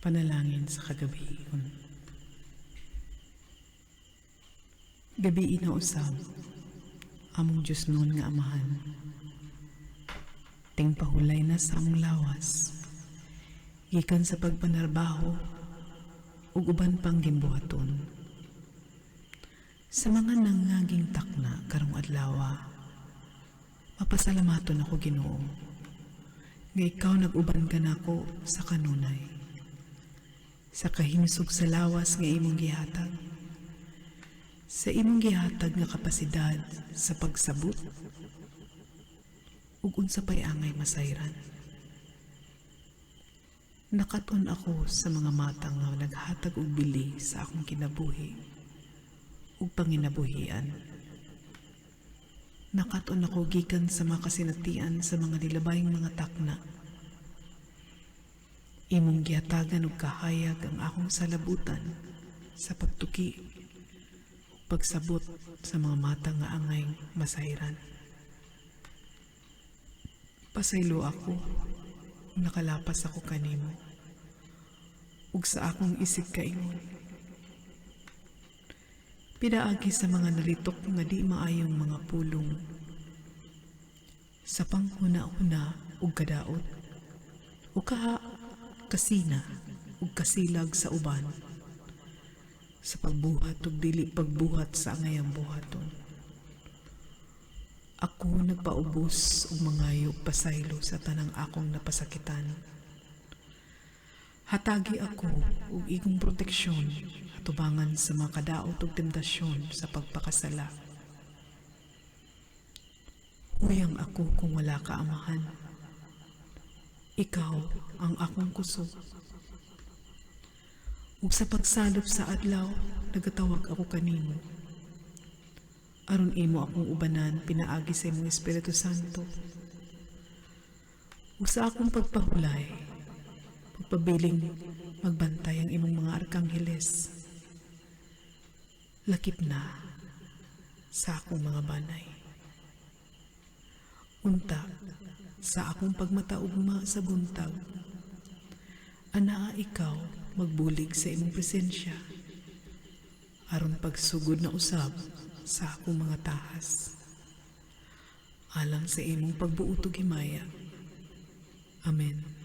Panalangin sa kagabion. Gabii na usab, among Diyos noon nga Amahan. Ting pahulay na sa among lawas, gikan sa pagpanarbaho ug uban pang gimbuhaton. Sa mga nangaging takna karong adlawa, mapasalamaton ako, Ginoo, nga ikaw nag-uban kanako sa kanunay. Sa kahimsog sa lawas nga imong gihatag. Sa imong gihatag nga kapasidad sa pagsabot ug unsa pay angay masayran. Nakat-on ako sa mga matang nga naghatag og bili sa akong kinabuhi ug panginabuhian. Nakat-on ako gikan sa mga kasinatian sa mga nilabayng mga takna. Imong gihatagan og kahayag ang akong salabutan sa pagtuki ug pagsabot sa mga matang nga angay masayran. Pasaylo ako ug nakalapas ako kanimo ug sa akong isig kaingon. Pinaagi sa mga nalitok nga di maayong mga pulong, sa panghuna-huna ug kadaot, o kaha kasina ug kasilag sa uban, sa pagbuhat ug dili pagbuhat sa angayang buhaton. Ako nagpaubos ug mangayo pasaylo sa tanang akong napasakitan. Hatagi ako og igong proteksyon atubangan sa mga kadaot ug temptasyon sa pagpakasala. Huyang ako kung wala ka, Amahan. Ikaw ang akong kusog. Ug sa pagsalop sa adlaw, nagatawag ako kanimo. Aron imo akong ubanan pinaagi sa imong Espiritu Santo. Ug sa akong pagpahulay, pagpabiling magbantay ang imong mga arkangheles. Lakip na sa akong mga banay. Unta, sa akong pagmataugma sa buntag, anaa ikaw magbulig sa imong presensya, aron pagsugod na usab sa akong mga tahas. Alang sa imong pagbuot ug himaya. Amen.